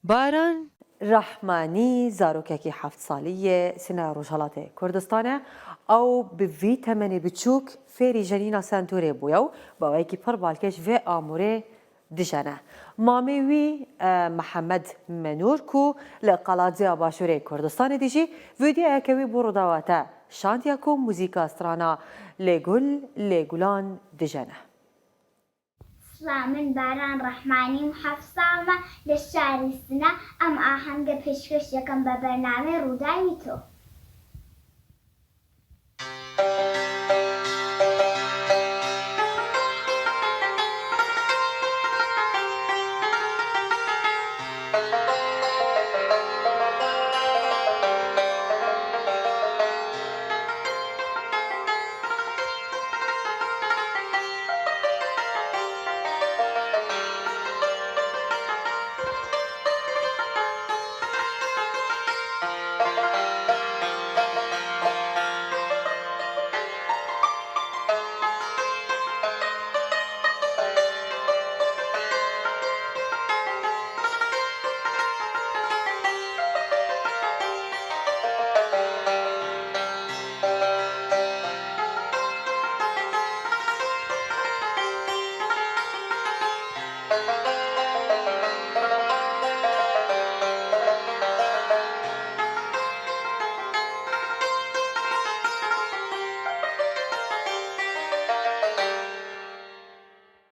باران ڕەحمانی زارۆکێکی حەفت ساڵی یێ سنە ڕۆژهەڵاتێ کوردستانە، ئەو بە ڤی تەمەنێ بچووک فێری ژەنینا سەنتورێ بوویە و بە ئاوایەکی پڕ بالکێش ڤێ ئامورێ دژەنە. مامێ وی محەمەد مەنوور کو لە قەڵادزێا باشوورێ کوردستانێ دژی، ڤیدیۆیەکە وی بۆ ڕووداواتە شاندیا کو موزیکا سترانا لێ گول لێ گولان دژەنە. سڵاو من باران ڕەحمانیم حەفت ساڵمە لە شاری سنە ئەم ئاهەنگە پێشکەش دەکەم بە بەرنامەی ڕووداوی تۆ.